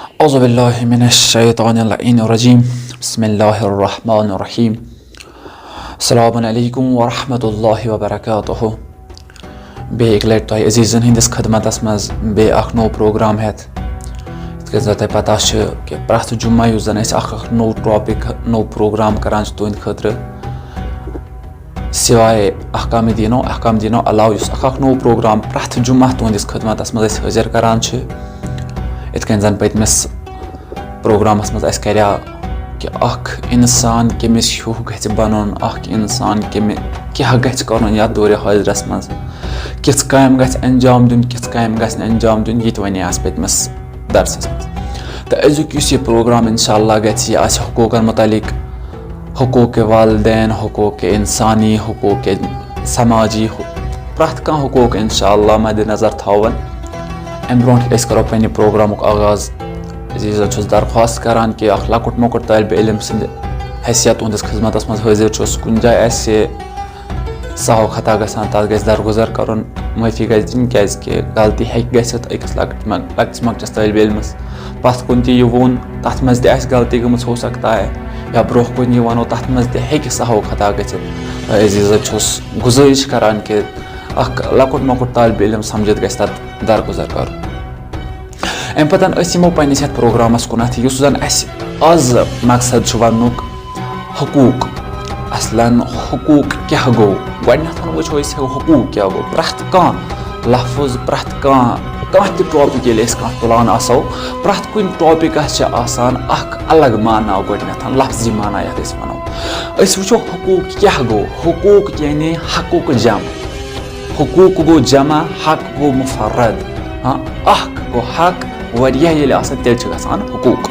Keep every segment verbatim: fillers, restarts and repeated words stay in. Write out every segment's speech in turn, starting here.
اعوذ باللہ من الشیطان اللعین الرجیم۔ بسم اللہ الرحمن الرحیم۔ السلام علیکم ورحمۃ اللہ وبرکاتہ۔ بیٚیہِ اَکہِ لَٹہِ تۄہہِ عزیٖزَن ہٕنٛدِس خدمتَس منٛز بیٚیہِ اَکھ نوٚو پروگرام ہٮ۪تھ۔ یِتھ کٔنۍ زَن تۄہہِ پَتہ چھِ کہِ پرٛٮ۪تھ جُمعہ یُس زَن أسۍ اَکھ اَکھ نوٚو ٹاپِک، نوٚو پروگرام کَران چھِ تُہٕنٛدِ خٲطرٕ، سوائے احکام دینو، احکام دینو علاوٕ یُس اَکھ اَکھ نوٚو پروگرام پرٛٮ۪تھ جُمعہ تُہٕنٛدِس خدمتَس منٛز أسۍ حٲضِر کَران چھِ، یِتھ کٔنۍ زَن پٔتمِس پروگرامَس منٛز اَسہِ کَریٛا کہِ اَکھ اِنسان کٔمِس ہیوٗ گژھِ بَنُن، اَکھ اِنسان کٔمہِ، کیٛاہ گژھِ کَرُن یَتھ دورِ حٲضرَس منٛز، کِژھ کامہِ گژھِ اَنجام دیُن، کِژھ کامہِ گژھِ نہٕ اَنجام دیُن، یہِ تہِ وَنے اَسہِ پٔتمِس درسَس منٛز۔ تہٕ أزیُک یُس یہِ پروگرام اِنشاء اللہ گژھِ، یہِ آسہِ حقوٗقَن مُتعلِق، حقوٗقِ والدین، حقوٗقِ اِنسانی، حقوٗقِ سماجی، حُ-، پرٛٮ۪تھ کانٛہہ حقوٗق اِنشاء اللہ مَدِ نظر تھاوَن۔ اَمہِ برٛونٛٹھ أسۍ کَرو پنٛنہِ پروگرامُک آغاز، عزیٖزَن چھُس درخواست کَران کہِ اَکھ لۄکُٹ مۄکُٹ طٲلبِ علم سٕنٛدِ حیثیت تُہٕنٛدِس خدمتَس منٛز حٲضِر چھُس۔ کُنہِ جایہِ آسہِ سہو خطا گژھان، تَتھ گژھِ درگُزر کَرُن، معٲفی گژھِ دِنۍ، کیٛازِکہِ غلطی ہیٚکہِ گٔژھِتھ أکِس لۄکٕٹۍ مۄ-، لۄکٹِس مۄکٹِس طٲلبِ علمَس۔ پَتھ کُن تہِ یہِ ووٚن، تَتھ منٛز تہِ آسہِ غلطی گٔمٕژ، ہو سکتا ہے، یا برٛونٛہہ کُن یہِ وَنو، تَتھ منٛز تہِ ہیٚکہِ سہو خطا گٔژھِتھ۔ تہٕ عزیٖزَن چھُس گُزٲرِش کَران کہِ اَکھ لۄکُٹ مۄکُٹ طٲلبِ علم سَمجھِتھ گژھِ تَتھ درگُزر کَرُن۔ اَمہِ پَتہٕ أسۍ یِمو پنٛنِس یَتھ پروگرامَس کُنَتھ، یُس زَن اَسہِ آز مقصد چھُ وَننُک، حقوٗق۔ اَصلَن حقوٗق کیٛاہ گوٚو؟ گۄڈٕنٮ۪تھ وٕچھو أسۍ حقوٗق کیٛاہ گوٚو۔ پرٛٮ۪تھ کانٛہہ لفظ، پرٛٮ۪تھ کانٛہہ، کانٛہہ تہِ ٹاپِک ییٚلہِ أسۍ کانٛہہ تُلان آسو، پرٛٮ۪تھ کُنہِ ٹاپِکَس چھِ آسان اَکھ الگ معنہ گۄڈٕنٮ۪تھ، لفظی معنہ یَتھ أسۍ وَنو۔ أسۍ وٕچھو حقوٗق کیٛاہ گوٚو۔ حقوٗق یعنی حقُک جمع۔ حقوٗق گوٚو جمع، حق گوٚو مفرد۔ ہاں، اَکھ گوٚو حق، واریاہ ییٚلہِ آسان، تیٚلہِ چھِ گژھان حقوٗق۔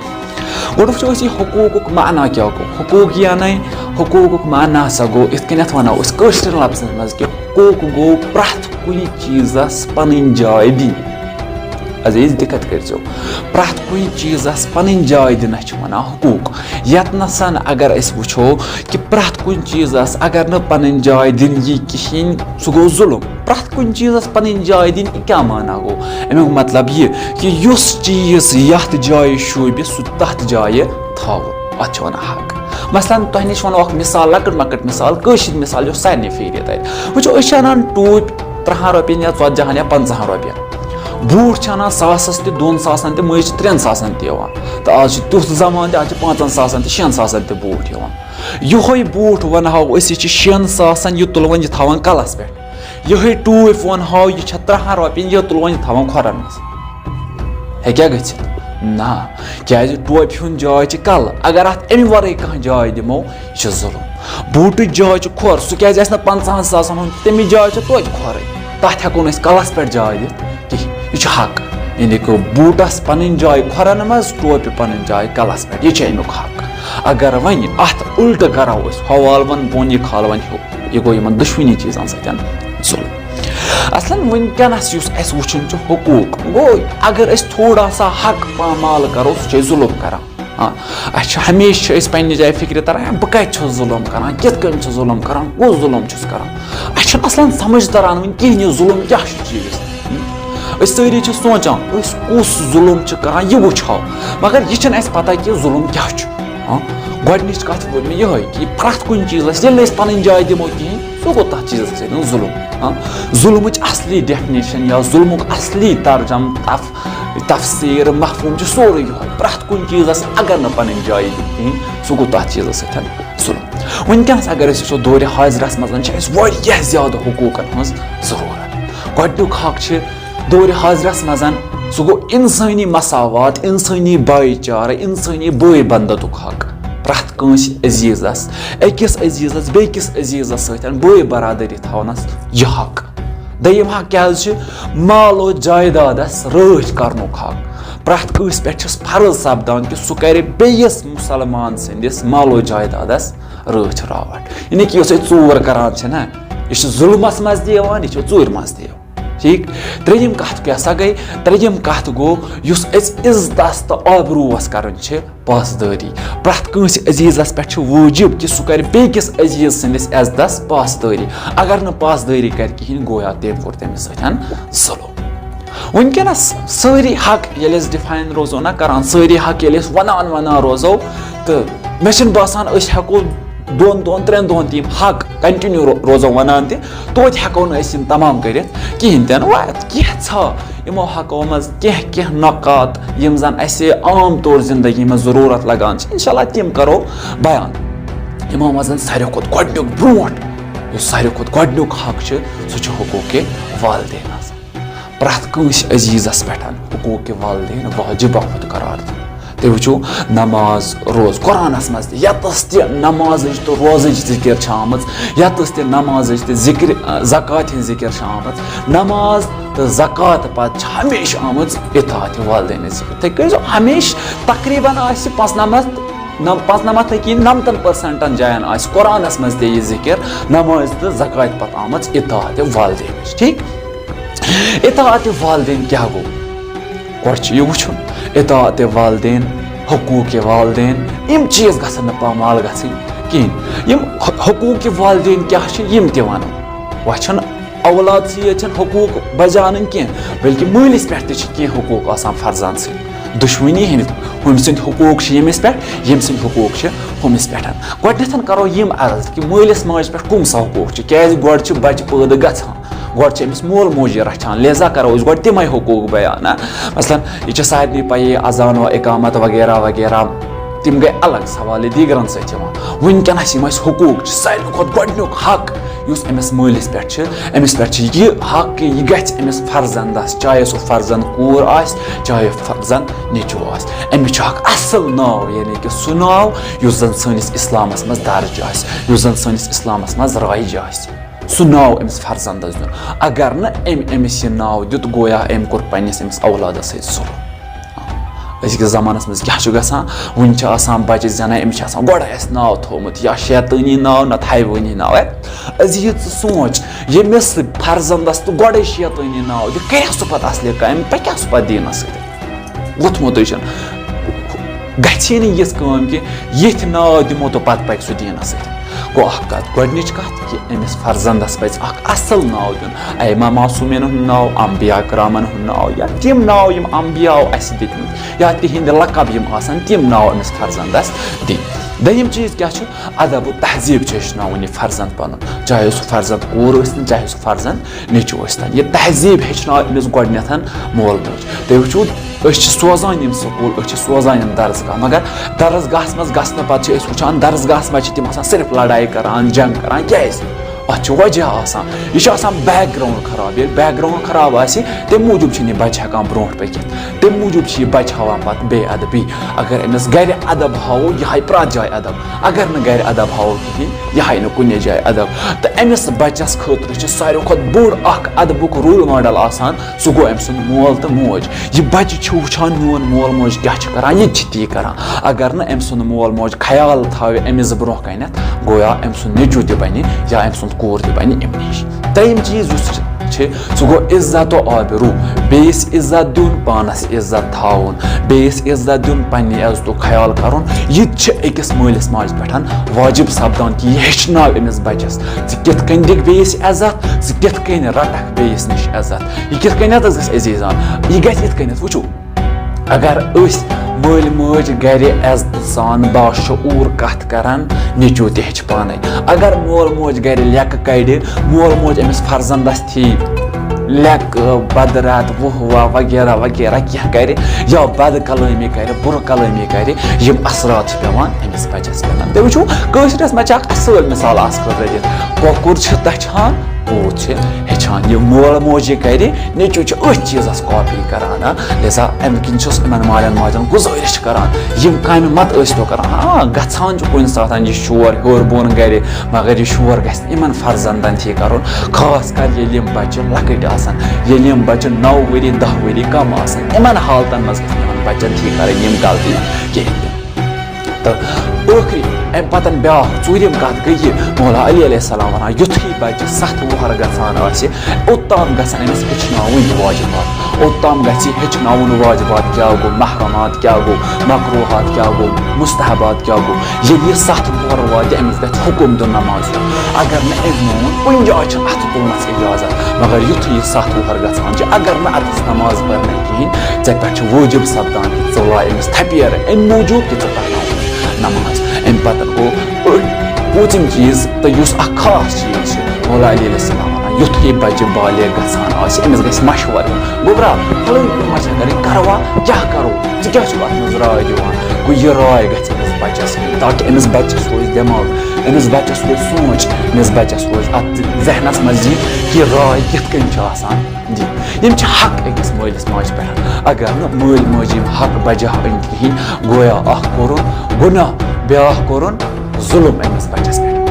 گۄڈٕ وٕچھو أسۍ، یہِ حقوٗقُک معنی کیٛاہ گوٚو۔ حقوٗق یعنی، حقوٗقُک معنی ہسا گوٚو، یِتھ کٔنٮ۪تھ وَنو أسۍ کٲشرٮ۪ن لفظن منٛز کہِ حقوٗق گوٚو پرٛٮ۪تھ کُنہِ چیٖزَس پَنٕنۍ جاے دِنۍ۔ عزیٖز، دِقت کٔرۍزیو، پرٛٮ۪تھ کُنہِ چیٖزَس پَنٕنۍ جاے دِنَس چھِ وَنان حقوٗق۔ یَتنَسَن اگر أسۍ وٕچھو کہِ پرٛٮ۪تھ کُنہِ چیٖزَس اگر نہٕ پَنٕنۍ جاے دِنہٕ یی کِہیٖنۍ، سُہ گوٚو ظُلُم۔ پرٛٮ۪تھ کُنہِ چیٖزَس پَنٕنۍ جاے دِنۍ، یہِ کیٛاہ معنہ گوٚو؟ اَمیُک مطلب یہِ کہِ یُس چیٖز یَتھ جایہِ شوٗبہِ، سُہ تَتھ جایہِ تھاوُن، اَتھ چھِ وَنان حق۔ مثلاً تۄہہِ نِش وَنو اَکھ مِثال، لۄکٕٹ مۄکٕٹ مِثال، کٲشِر مِثال، یۄس سارنٕے پھیرِ تَتہِ۔ وٕچھو، أسۍ چھِ اَنان ٹوٗپۍ تٕرٛہَن رۄپیَن یا ژَتجِہَن یا پنٛژاہَن رۄپیَن۔ بوٗٹھ چھِ اَنان ساسَس تہِ، دۄن ساسَن تہِ، مٔنٛزۍ چھِ ترٛٮ۪ن ساسَن تہِ یِوان۔ تہٕ آز چھِ تیُتھ زمانہٕ تہِ، آز چھِ پانٛژَن ساسَن تہِ، شٮ۪ن ساسَن تہِ بوٗٹھ یِوان۔ یِہوٚے بوٗٹھ وَنہٕ ہاو أسۍ، یہِ چھِ شٮ۪ن ساسَن، یہِ تُلوَن، یہِ تھاوان کَلَس پٮ۪ٹھ۔ یِہوٚے ٹوٗپۍ وَنہٕ ہاو، یہِ چھےٚ تٕرٛہَن رۄپیَن، یہِ تُلوَن، یہِ تھاوان کھۄرَن منٛز۔ ہیٚکیٛاہ گٔژھِتھ؟ نہ، کیٛازِ ٹوپہِ ہُنٛد جاے چھِ کَلہٕ۔ اگر اَتھ اَمہِ وَرٲے کانٛہہ جاے دِمو، یہِ چھُ ظُلُم۔ بوٗٹٕچ جاے چھِ کھۄر، سُہ کیٛازِ آسہِ نہٕ پنٛژاہَن ساسَن ہُنٛد، تَمِچ جاے چھِ توتہِ کھۄرٕے، تَتھ ہٮ۪کو نہٕ أسۍ کَلَس پٮ۪ٹھ جاے دِتھ کِہیٖنۍ۔ یہِ چھُ حق، یعنی کہِ بوٗٹَس پَنٕنۍ جاے کھۄرَن منٛز، ٹوپہِ پَنٕنۍ جاے کَلَس پٮ۪ٹھ، یہِ چھُ اَمیُک حق۔ اگر وۄنۍ اَتھ اُلٹہٕ کَرو أسۍ، ہۄ والوَن بۄن، یہِ کھالوَن ہیوٚر، یہِ گوٚو یِمَن دۄشوٕنی چیٖزَن سۭتۍ ظُلُم۔ اَصلَن وٕنکیٚنَس یُس اَسہِ وٕچھُن چھُ حقوٗق، گوٚو اگر أسۍ تھوڑا سا حق پامال کَرو، سُہ چھُ اَسہِ ظُلُم کَران۔ ہاں، اَسہِ چھُ ہمیشہِ چھُ أسۍ پنٛنہِ جایہِ فِکرِ تَران، بہٕ کَتہِ چھُس ظُلُم کَران، کِتھ کٔنۍ چھُس ظُلُم کَران، کُس ظُلُم چھُس کَران۔ اَسہِ چھُنہٕ اَصلَن سَمٕجھ تَران وٕنہِ کِہیٖنۍ، یہِ ظُلُم کیٛاہ چھُ چیٖز۔ أسۍ سٲری چھِ سونٛچان، أسۍ کُس ظُلُم چھِ کَران، یہِ وٕچھو۔ مگر یہِ چھَنہٕ اَسہِ پَتہ کہِ ظُلُم کیٛاہ چھُ۔ ہاں، گۄڈٕنِچ کَتھ ووٚن مےٚ یِہوٚے کہِ یہِ پرٛٮ۪تھ کُنہِ چیٖزَس ییٚلہِ نہٕ أسۍ پَنٕنۍ جاے دِمو کِہیٖنۍ، سُہ گوٚو تَتھ چیٖزَس سۭتۍ ظُلُم۔ ہاں، ظُلمٕچ اَصلی ڈٮ۪فِنیشَن یا ظُلمُک اَصلی ترجم، تف-، تفسیٖر، مفہوٗم چھُ سورُے یِہوٚے۔ پرٛٮ۪تھ کُنہِ چیٖزَس اگر نہٕ پَنٕنۍ جاے دِمو کِہیٖنۍ، سُہ گوٚو تَتھ چیٖزَس سۭتۍ ظُلُم۔ وٕنکیٚنَس اگر أسۍ وٕچھو، دورِ حاضرَس منٛز چھِ اَسہِ واریاہ زیادٕ حقوٗقَن ہٕنٛز ضروٗرت۔ گۄڈٕنیُک حق چھِ دورِ حاضرَس منٛز، سُہ گوٚو اِنسٲنی مساوات، اِنسٲنی بھایی چارٕ، اِنسٲنی بٲے بندتُک حق۔ پرٛٮ۪تھ کٲنٛسہِ عزیٖزَس، أکِس عزیٖزَس بیٚکِس عزیٖزَس سۭتۍ بٲے برادٔری تھاونَس یہِ حق۔ دوٚیِم حق کیٛاہ حظ چھِ؟ مال و جایدادَس رٲچھ کرنُک حق۔ پرٛٮ۪تھ کٲنٛسہِ پٮ۪ٹھ چھُس فرض سپدان کہِ سُہ کرِ بیٚیِس مُسلمان سٕنٛدِس مال و جایدادَس رٲچھ راوَٹھ۔ یعنی کہِ یۄس أسۍ ژوٗر کران چھِ نہ، یہِ چھُ ظُلمَس منٛز تہِ یِوان، یہِ چھُ ژوٗرِ منٛز تہِ یِوان۔ ٹھیٖک؟ ترٛیٚیِم کَتھ کیٛاہ سا گٔے؟ ترٛیٚیِم کَتھ گوٚو، یُس أسۍ عزتَس تہٕ آبروٗوَس کَرٕنۍ چھِ پاسدٲری۔ پرٛٮ۪تھ کٲنٛسہِ عزیٖزَس پٮ۪ٹھ چھُ وٲجِب کہِ سُہ کَرِ بیٚکِس عزیٖز سٕنٛدِس عزتَس پاسدٲری۔ اگر نہٕ پاسدٲری کَرِ کِہیٖنۍ، گویا تٔمۍ کوٚر تٔمِس سۭتۍ ظُلُم۔ وٕنکیٚنَس سٲری حق ییٚلہِ أسۍ ڈِفاین روزو نہ کَران، سٲری حق ییٚلہِ أسۍ وَنان وَنان روزو، تہٕ مےٚ چھُنہٕ باسان أسۍ ہٮ۪کو دۄن دۄن ترٛٮ۪ن دۄہَن تہِ یِم حق کَنٹِنیوٗ رو-، روزو وَنان تہِ، توتہِ ہٮ۪کو نہٕ أسۍ یِم تَمام کٔرِتھ کِہیٖنۍ تہِ نہٕ۔ وۄنۍ کینٛژھا یِمو حقو منٛز کینٛہہ کینٛہہ نُکات، یِم زَن اَسہِ عام طور زِندگی منٛز ضروٗرت لَگان چھِ، اِنشاء اللہ تِم کَرو بیان۔ یِمو منٛز زَن ساروی کھۄتہٕ گۄڈٕنیُک برونٛٹھ، یُس ساروی کھۄتہٕ گۄڈٕنیُک حق چھُ، سُہ چھُ حقوٗقِ والدین آسان۔ پرٛٮ۪تھ کٲنٛسہِ عزیٖزَس پٮ۪ٹھ حقوٗقِ والدین واجب خود قرار دیُن۔ تُہۍ وٕچھِو، نماز، روز، قرآنَس منٛز تہِ یَتَس تہِ نمازٕچ تہٕ روزٕچ ذِکِر چھِ آمٕژ، یَتَس تہِ نمازٕچ تہٕ ذِکرِ، زکوٰتِ ہِنٛز ذِکِر چھِ آمٕژ، نماز تہٕ زکوٰتہٕ پَتہٕ چھِ ہمیشہِ آمٕژ اطاعتِ والدینٕچ ذِکِر۔ تُہۍ کٔرۍزیو ہمیشہِ، تقریٖباً آسہِ پانٛژنَمَتھ، نَم-، پانٛژنَمَتھ نہٕ کِہیٖنۍ، نَمتَن پٔرسَنٹَن جایَن آسہِ قرآنَس منٛز تہِ یہِ ذِکِر، نمازِ تہٕ زکوٰتہِ پَتہٕ آمٕژ اطاعتِ والدینٕچ، ٹھیٖک؟ اطاعتِ والدین کیٛاہ گوٚو؟ گۄڈٕ چھُ یہِ وٕچھُن، اطاعتِ والدین، حقوٗقِ والدین، یِم چیٖز گژھن نہٕ پامال گژھٕنۍ کِہیٖنۍ۔ یِم حقوٗقِ والدین کیٛاہ چھِ، یِم تہِ وَنو۔ وۄنۍ چھَنہٕ اولادسٕے یٲتۍ چھَنہٕ حقوٗق بجاونٕنۍ کینٛہہ، بلکہِ مٲلِس پٮ۪ٹھ تہِ چھِ کینٛہہ حقوٗق آسان فرزند سٕنٛدۍ۔ دُشوٕنی ہٕنٛدۍ، ہُمۍ سٕنٛدۍ حقوٗق چھِ ییٚمِس پٮ۪ٹھ، ییٚمۍ سٕنٛدۍ حقوٗق چھِ ہُمِس پٮ۪ٹھ۔ گۄڈٕنٮ۪تھ کرو یِم عرض کہِ مٲلِس ماجہِ پٮ۪ٹھ کُم سا حقوٗق چھِ، کیٛازِ گۄڈٕ چھِ بچہِ پٲدٕ گژھان، گۄڈٕ چھِ أمِس مول موجی رچھان، لہذا کرو أسۍ گۄڈٕ تِمے حقوٗق بیان۔ نہ، مثلاً، یہِ چھِ سارنٕے پَیی، اذان و اقامت وغیرہ وغیرہ، تِم گٔے الگ سوال، یہِ دیٖگرَن سۭتۍ یِوان۔ وٕنکیٚنَس یِم اَسہِ حقوٗق چھِ، ساروی کھۄتہٕ گۄڈٕنیُک حق یُس أمِس مٲلِس پٮ۪ٹھ چھِ، أمِس پٮ۪ٹھ چھِ یہِ حق کہِ یہِ گژھِ أمِس فرزندَس، چاہے سُہ فرزند کوٗر آسہِ، چاہے فرزند نیٚچوٗ آسہِ، أمِس چھُ اکھ اَصٕل ناو، یعنی کہِ سُہ ناو یُس زَن سٲنِس اِسلامَس منٛز درج آسہِ، یُس زَن سٲنِس اِسلامَس منٛز رٲیِج آسہِ۔ سُہ ناو أمِس فرزندس دیُن۔ اگر نہٕ أمۍ أمِس یہِ ناو دیُت، گویا أمۍ کوٚر پننِس أمِس اولادس سۭتۍ ظلم۔ أزکِس زمانس منٛز کیٛاہ چھُ گژھان؟ وُنہِ چھِ آسان بچہِ زٮ۪نان، أمِس چھِ آسان گۄڈے اَسہِ ناو تھوٚومُت، یا شیطٲنی ناو، نتہٕ حیوٲنی ناو۔ ہے، عزیز، ژٕ سونٛچ، ییٚمِس فرزندس تہٕ گۄڈے شیطٲنی ناو دِ، کرِ سُہ پتہٕ اصلہِ کامہِ، پکیٛاہ سُہ پتہٕ دیٖنس سۭتۍ؟ ووٚتھمُتٕے چھُنہٕ۔ گژھِ ہے نہٕ یِژھ کٲم کہِ یِتھۍ ناو دِمو تہٕ پتہٕ پکہِ سُہ دیٖنس سۭتۍ۔ گوٚو اکھ کتھ، گۄڈٕنِچ کتھ کہِ أمِس فرزندس پزِ اکھ اصل ناو دیُن۔ ائمہ معصومین ہُنٛد ناو، انبیاء کرامن ہُنٛد ناو، یا تِم ناو یِم انبیاءو اسہِ دِتمٕتۍ، یا تِہنٛدۍ لقب یِم آسن، تِم ناو أمِس فرزندس دِنۍ۔ دوٚیِم چیٖز کیٛاہ چھُ؟ ادب و تہذیب چھُ ہیٚچھناوُن یہِ فرزند پنُن، چاہے سُہ فرزند کوٗر ٲسِن، چاہے سُہ فرزند نیٚچوٗ ٲسۍتن۔ یہِ تہذیٖب ہیٚچھناو أمِس گۄڈٕنٮ۪تھ مول موج۔ تُہۍ وٕچھِو، أسۍ چھِ سوزان یِم سکوٗل، أسۍ چھِ سوزان یِم درسگاہ، مگر درسگاہس منٛز گژھنہٕ پتہٕ چھِ أسۍ وٕچھان، درسگاہس منٛز چھِ تِم آسان صرف لڑایہِ کران، جنگ کران۔ کیٛازِ؟ اتھ چھُ وجہ آسان، یہِ چھُ آسان بیک گراوُنڈ خراب۔ ییٚلہِ بیک گراوُنڈ خراب آسہِ، تَمہِ موٗجوٗب چھِنہٕ یہِ بچہِ ہٮ۪کان برونٛٹھ پٔکِتھ، تَمہِ موٗجوٗب چھِ یہِ بچہِ ہاوان پتہٕ بے ادبی۔ اگر أمِس گرِ ادب ہاوو، یہِ ہایہِ پرٛٮ۪تھ جایہِ ادب۔ اگر نہٕ گرِ ادب ہاوو کِہیٖنۍ، یہِ ہایہِ نہٕ کُنے جایہِ ادب۔ تہٕ أمِس بچس خٲطرٕ چھُ ساروی کھۄتہٕ بوٚڑ اکھ ادبُک رول ماڈل آسان، سُہ گوٚو أمۍ سُنٛد مول تہٕ موج۔ یہِ بچہِ چھُ وٕچھان، میون مول موج کیٛاہ چھُ کران، یہِ تہِ چھِ تی کران۔ اگر نہٕ أمۍ سُنٛد مول موج خیال تھاوِ أمِس برونٛہہ کنٮ۪تھ، گویا أمۍ سُنٛد نیٚچوٗ تہِ بنہِ یا أمۍ سُنٛد کوٗر تہِ بنہِ أمۍ نِش۔ ترٛیٚیِم چیٖز یُس چھِ، سُہ گوٚو عزت و آبروٗ۔ بیٚیِس عزت دیُن، پانس عزت تھاوُن، بیٚیِس عزت دیُن، پننہِ عزتُک خیال کرُن، یہِ تہِ چھِ أکِس مٲلِس ماجہِ پٮ۪ٹھ واجب سپدان کہِ یہِ ہیٚچھناو أمِس بچس، ژٕ کِتھ کٔنۍ دِکھ بیٚیِس عزت، ژٕ کِتھ کٔنۍ رٹکھ بیٚیِس نِش عزت۔ یہِ کِتھ کٔنٮ۪تھ حظ گژھِ عزیزان؟ یہِ گژھِ یِتھ کٔنٮ۪تھ، وٕچھِو، اگر أسۍ مٲلۍ مٲج گرِ عزتہٕ سان باشعوٗر کتھ کران، نیٚچوٗ تہِ ہیٚچھِ پانے۔ اگر مول موج گرِ لیٚکہٕ کڑِ، مول موج أمِس فرزندس تھی لیٚکہٕ، بدرات، وُہ وا وغیرہ وغیرہ کینٛہہ کرِ، یا بد کلٲمی کرِ، بُرٕ کلٲمی کرِ، یِم اثرات چھِ پٮ۪وان أمِس بچس پٮ۪ٹھ۔ تُہۍ وٕچھِو، کٲشرِس منٛز چھِ اکھ اصل مثال آز خٲطرٕ دِتھ، کۄکُر چھِ دچھان، پوٗت چھِ ہیٚچھان۔ یہِ مول موج یہِ کرِ، نیٚچوٗ چھُ أتھۍ چیٖزس کاپی کران۔ ہا، لہذا امہِ کِنۍ چھُس یِمن مالٮ۪ن ماجٮ۪ن گُزٲرِش کران، یِم کامہِ مت ٲسۍ تو کران۔ ہاں، گژھان چھُ کُنہِ ساتہٕ یہِ شور ہیوٚر بۄن گرِ، مگر یہِ شور گژھِ نہٕ یِمن فرزندن تھی کرُن، خاص کر ییٚلہِ یِم بچہِ لۄکٕٹۍ آسن، ییٚلہِ یِم بچہِ نَو ؤری، دَہ ؤری کم آسن، یِمن حالتن منٛز گژھِ نہٕ یِمن بچن تھی کرٕنۍ یِم غلطی کِہیٖنۍ تہِ۔ تہٕ ٲخری اَمہِ پَتَن بیٛاکھ ژوٗرِم کَتھ گٔے یہِ، مولا علی علیہ السلام وَنان، یُتھُے بَچہِ سَتھ وُہَر گژھان آسہِ، اوٚتام گژھن أمِس ہیٚچھناوٕنۍ واجبات، اوٚتام گژھِ ہیٚچھناوُن واجبات کیٛاہ گوٚو، محرمات کیٛاہ گوٚو، مکروہات کیٛاہ گوٚو، مستحبات کیٛاہ گوٚو۔ ییٚلہِ یہِ سَتھ وُہَر واتہِ، أمِس گژھِ حُکُم دیُن نمازِ ہُنٛد۔ اگر نہٕ أمۍ مون، کُنہِ جایہِ چھُنہٕ اَتھٕ تُلنَس اِجازت، مگر یُتھُے یہِ سَتھ وُہَر گژھان چھِ، اگر نہٕ اَتَس نماز پَرنہٕ کِہیٖنۍ، ژےٚ پٮ۪ٹھ چھُ وٲجِب سَپدان کہِ ژٕ وَلہٕ أمِس تھپیرٕ اَمہِ موٗجوٗب کہِ ژٕ پَرناوُن نماز۔ اَمہِ پَتہٕ گوٚو أڑۍ پوٗژِم چیٖز، تہٕ یُس اَکھ خاص چیٖز چھُ، مولا علی علیہ السلام وَنان، یُتھُے بَچہِ بالغ گژھان آسہِ، أمِس گژھِ مَشوَرٕ دیُن۔ گوٚبرا، فَلٲنۍ کٲم ما چھےٚ کَرٕنۍ، کَروا، کیٛاہ کَرو؟ ژٕ کیٛاہ چھُکھ اَتھ منٛز راے دِوان؟ گوٚو، یہِ راے گژھِ أمِس بَچَس یِنۍ، تاکہِ أمِس بَچَس روزِ دٮ۪ماغ، أمِس بَچَس روزِ سونٛچ، أمِس بَچَس روزِ اَتھ ذہنَس منٛز یہِ کہِ راے کِتھ کٔنۍ چھِ آسان دِنۍ۔ یِم چھِ حق أکِس مٲلِس ماجہِ پٮ۪ٹھ۔ اگر نہٕ مٲلۍ مٲجۍ یِم حق بجا أنۍ کِہیٖنۍ، گویا اَکھ کوٚرُن گۄناہ، بیٛاکھ کوٚرُن ظُلُم أمِس بَچَس پٮ۪ٹھ۔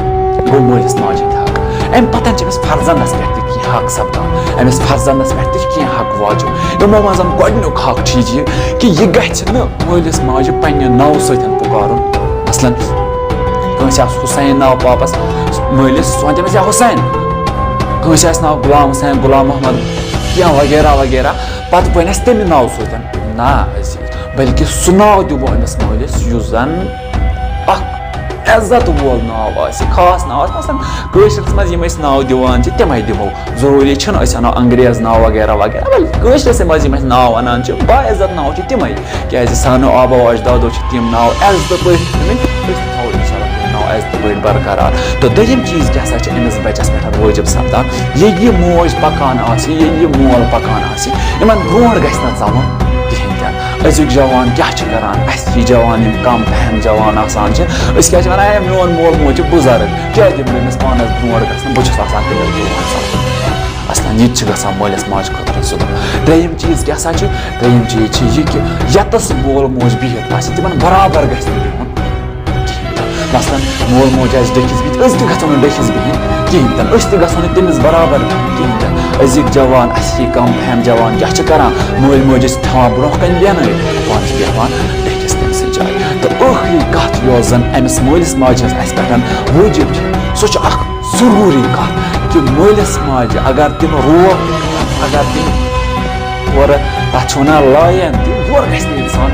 گوٚو مٲلِس ماجہِ ہِنٛدۍ حق۔ اَمہِ پَتَن چھِ أمِس فرزندَس پٮ۪ٹھ تہِ کینٛہہ حق سَپدان، أمِس فرزندَس پٮ۪ٹھ تہِ چھِ کینٛہہ حق واجِب۔ یِمو منٛز گۄڈٕنیُک حق چھُ یہِ کہِ یہِ گژھِ نہٕ مٲلِس ماجہِ پنٛنہِ ناوٕ سۭتۍ پُکارُن۔ مثلاً، کٲنٛسہِ آسہِ حُسین ناو پاپَس، مٲلِس، سُہ وَنہِ تٔمِس، "یا حُسین"، کٲنٛسہِ آسہِ ناو غلام حُسین، غلام محمد، کینٛہہ وغیرہ وغیرہ، پَتہٕ وَنٮ۪س تَمہِ ناوٕ سۭتۍ۔ نہ، عزیٖز، بلکہِ سُہ ناو دِمو أمِس مٲلِس، یُس زَن اَکھ عزت وول ناو آسہِ، خاص ناو آسہِ۔ مثلاً، کٲشرِس منٛز یِم أسۍ ناو دِوان چھِ، تِمَے دِمو۔ ضروٗری چھُنہٕ أسۍ اَنو انگریز ناو وغیرہ وغیرہ، بلکہِ کٲشرِس منٛز یِم أسۍ ناو اَنان چھِ، باعزت ناو چھِ تِمَے، کیٛازِ سانیو آباو اجدادو چھِ تِم ناو عزتہٕ پٲٹھۍ تھٲومٕتۍ، أسۍ تہِ تھاوو اِنشاءاللہ تِم ناو عزتہٕ پٲٹھۍ برقرار۔ تہٕ دوٚیِم چیٖز کیٛاہ سا چھِ أمِس بَچَس پٮ۪ٹھ وٲجِب سَپدان؟ ییٚلہِ یہِ موج پَکان آسہِ، ییٚلہِ یہِ مول پَکان آسہِ، یِمَن برونٛٹھ گژھِ نہٕ ژَلُن کِہیٖنۍ تہِ نہٕ۔ أزیُک جوان کیٛاہ چھِ کَران؟ اَسہِ ہی جوان، یِم کَم فہم جوان آسان چھِ، أسۍ کیٛاہ چھِ وَنان، "ہے، میون مول موج چھِ بُزرٕگ، کیٛازِ دِمہٕ بہٕ أمِس پانَس برونٛٹھ گژھنہٕ؟ بہٕ چھُس آسان تٔمِس برونٛٹھ ژَلُن۔" اَصلًا یہِ تہِ چھِ گژھان مٲلِس ماجہِ خٲطرٕ ظُلُم۔ ترٛیٚیِم چیٖز کیٛاہ سا چھُ؟ ترٛیٚیِم چیٖز چھِ یہِ کہِ یَتَس مول موج بِہِتھ آسہِ، تِمَن برابر گژھِ نہٕ بِہُن کِہیٖنۍ تہِ۔ مثلاً، مول موج آسہِ ڈٔکھِس بِہِتھ، أسۍ تہِ گژھو نہٕ ڈٔکھِس بِہِنۍ کِہیٖنۍ تہِ نہٕ، أسۍ تہِ گژھو نہٕ تٔمِس برابر بِہِنۍ کِہیٖنۍ تہِ نہٕ۔ أزِکۍ جوان، اَسہِ ہی کَم فہم جوان کیٛاہ چھِ کَران؟ مٲلۍ مٲج ٲسۍ تھاوان برونٛہہ کَنہِ بیٚہنٲوِتھ، پانہٕ چھِ بیٚہوان ڈٔکھِس تٔمۍ سٕنٛز جایہِ۔ تہٕ ٲخری کَتھ یۄس زَن أمِس مٲلِس ماجہِ ہٕنٛز اَسہِ پٮ۪ٹھ وٲجِب چھِ، سۄ چھِ اَکھ ضروٗری کَتھ کہِ مٲلِس ماجہِ اگر تِم روب، اگر تِم تورٕ تَتھ چھِ وَنان لایَن، تِم یورٕ گژھِ نہٕ اِنسان۔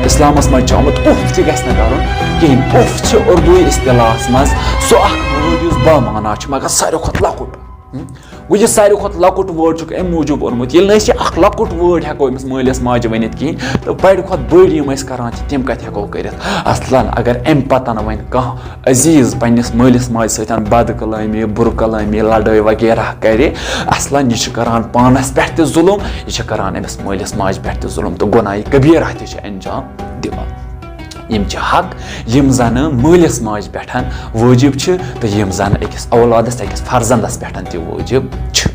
اِسلامَس منٛز چھُ آمُت اُف تہِ گژھِ نہٕ کَرُن کِہیٖنۍ۔ اُف چھِ اُردوٗ اِصطلاحَس منٛز سُہ اَکھ وٲڈ یُس بامعنا چھُ، مگر ساروی کھۄتہٕ لۄکُٹ۔ ہُم؟ گوٚو، یہِ ساروی کھۄتہٕ لۄکُٹ وٲڈ چھُکھ اَمہِ موٗجوٗب اوٚنمُت، ییٚلہِ نہٕ أسۍ یہِ اَکھ لۄکُٹ وٲڈ ہٮ۪کو أمِس مٲلِس ماجہِ ؤنِتھ کِہیٖنۍ، تہٕ بَڑِ کھۄتہٕ بٔڑۍ یِم أسۍ کَران چھِ، تِم کَتہِ ہٮ۪کو کٔرِتھ؟ اَصلًا اگر اَمہِ پَتَن وۄنۍ کانٛہہ عزیٖز پنٛنِس مٲلِس ماجہِ سۭتۍ بد کلٲمی، بُرٕ کلٲمی، لڑٲے وغیرہ کرِ، اصلاً یہِ چھُ کران پانس پٮ۪ٹھ تہِ ظُلُم، یہِ چھُ کران أمِس مٲلِس ماجہِ پٮ۪ٹھ تہِ ظُلُم تہٕ گۄناہہِ کبیرہ تہِ چھُ انجام دِوان۔ یِم چھِ حق، یِم زن مٲلِس ماجہِ پٮ۪ٹھ وٲجِب چھِ تہٕ یِم زن أکِس اولادس، أکِس فرزندس پٮ۪ٹھ تہِ وٲجِب چھِ۔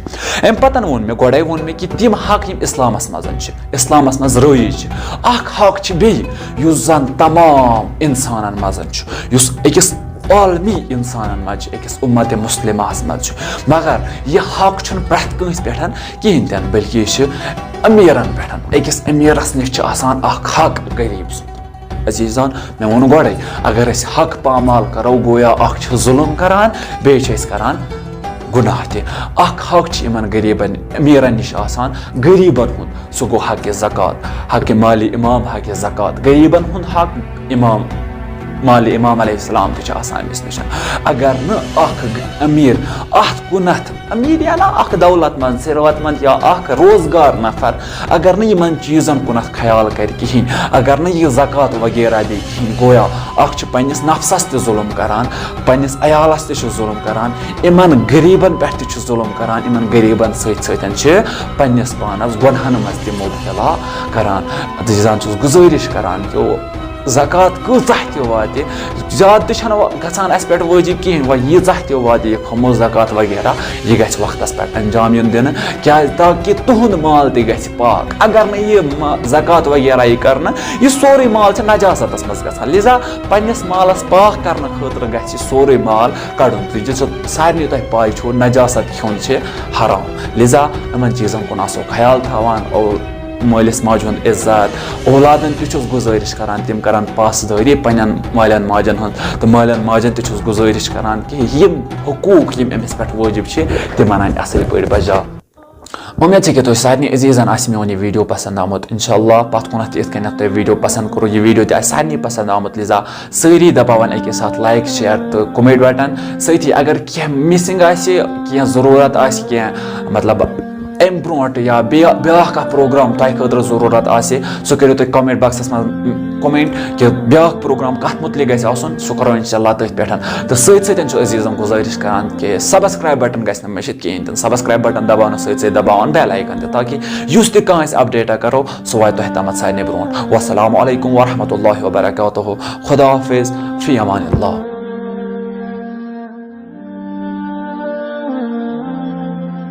امہِ پتن ووٚن مےٚ، گۄڈے ووٚن مےٚ کہِ تِم حق یِم اسلامس منٛز چھِ، اسلامس منٛز رٲیِج چھِ۔ اکھ حق چھِ بیٚیہِ، یُس زن تمام انسانن منٛز چھُ، یُس أکِس عالمی انسانن منٛز چھُ، أکِس امت مسلمہس منٛز چھُ، مگر یہِ حق چھُنہٕ پرٛٮ۪تھ کٲنٛسہِ پٮ۪ٹھ کِہیٖنۍ تہِ نہٕ، بلکہِ یہِ چھُ امیٖرن پٮ۪ٹھ۔ أکِس امیٖرس نِش چھُ آسان اکھ حق غریٖب سُنٛد۔ عزیزان، مےٚ ووٚن گۄڈے، اگر أسۍ حق پامال کرو، گویا اکھ چھُ ظُلُم کران، بیٚیہِ چھِ أسۍ کران گۄناہ تہِ۔ اکھ حق چھُ یِمن غریٖبن، امیٖرن نِش آسان، غریٖبن ہُنٛد۔ سُہ گوٚو حق زکوٰۃ، حق مالِ امام، حق زکوٰۃ، غریٖبن ہُنٛد حق امام، مالِ امام علیہ السلام تہِ چھُ آسان أمِس نِش۔ اگر نہٕ اکھ گ-، امیٖر اتھ کُنتھ، امیٖر یا نہ اکھ دولت مند، ثروت مند یا اکھ روزگار نفر، اگر نہٕ یِمن چیٖزن کُنتھ خیال کرِ کِہیٖنۍ، اگر نہٕ یہِ زکوٰۃ وغیرہ دِیہِ کِہیٖنۍ، گویا اکھ چھُ پننِس نفسس تہِ ظُلُم کران، پننِس عیالس تہِ چھُ ظُلُم کران، یِمن غریٖبن پٮ۪ٹھ تہِ چھُ ظُلُم کران، یِمن غریٖبن سۭتۍ سۭتۍ چھِ پننِس پانس گۄنہن منٛز تہِ مبتلا کران۔ عزیزان، چھُس گُزٲرِش کران کہِ زکوٰۃ کۭژاہ تہِ واتہِ، زیادٕ تہِ چھَنہٕ وۄنۍ گژھان اَسہِ پٮ۪ٹھ وٲجِب کِہیٖنۍ، وۄنۍ ییٖژاہ تہِ واتہِ یہِ کھوٚمُت زکوٰۃ وغیرہ، یہِ گژھِ وقتَس پٮ۪ٹھ انجام یُن دِنہٕ، کیٛازِ تاکہِ تُہُنٛد مال تہِ گژھِ پاک۔ اگر نہٕ یہِ ما-، زکوٰۃ وغیرہ یی کرنہٕ، یہِ سورُے مال چھُ نجاستَس منٛز گژھان، لہذا پننِس مالَس پاک کرنہٕ خٲطرٕ گژھِ یہِ سورُے مال کڑُن۔ تہٕ یہِ چھُ سارنٕے تۄہہِ پاے چھُو، نجاست کھیوٚن چھِ حرام، لہذا یِمن چیٖزن کُن آسو خیال تھاوان اور مٲلِس ماجہِ ہُنٛد عزت۔ اولادن تہِ چھُس گُزٲرِش کران، تِم کرن پاسدٲری پننٮ۪ن مالٮ۪ن ماجن ہٕنٛز، تہٕ مالٮ۪ن ماجن تہِ چھُس گُزٲرِش کران کہِ یِم حقوٗق یِم أمِس پٮ۪ٹھ وٲجِب چھِ، تِم انن اصل پٲٹھۍ بجا۔ اُمید چھِ کہِ تۄہہِ سارنٕے عزیٖزن آسہِ میون یہِ video پسند آمُت۔ انشاءاللہ پتھ کُنتھ تہِ یِتھ کٔنٮ۪تھ تۄہہِ video پسند کوٚروٕ، یہِ video تہِ آسہِ سارنٕے پسند آمُت، لہذا سٲری دباوان اَکے ساتہٕ like، share تہٕ comment button۔ سۭتی اگر کینٛہہ missing آسہِ، کینٛہہ ضروٗرت آسہِ، کینٛہہ مطلب اَمہِ برونٛٹھ یا بیٚیہِ بیٛاکھ کانٛہہ program تۄہہِ خٲطرٕ ضروٗرت آسہِ، سُہ کٔرِو تُہۍ comment boxس منٛز comment کہِ بیٛاکھ program کَتھ مُتعلِق گژھِ آسُن، سُہ کَرو انشاءاللہ تٔتھۍ پٮ۪ٹھ۔ تہٕ سۭتۍ سۭتۍ چھُ عزیٖزن گُزٲرِش کران کہِ subscribe button گژھِ نہٕ مٔشِتھ کِہیٖنۍ تہِ نہٕ۔ Subscribe button دباونہٕ سۭتۍ سۭتۍ دباوان bell icon تہِ، تاکہِ یُس تہِ کانٛہہ أسۍ update کرو، سُہ واتہِ تۄہہِ تامَتھ سارنٕے برونٛٹھ۔ والسلام علیکم ورحمۃ اللہ وبرکاتہ۔ خدا حافظ۔ فی امان اللہ۔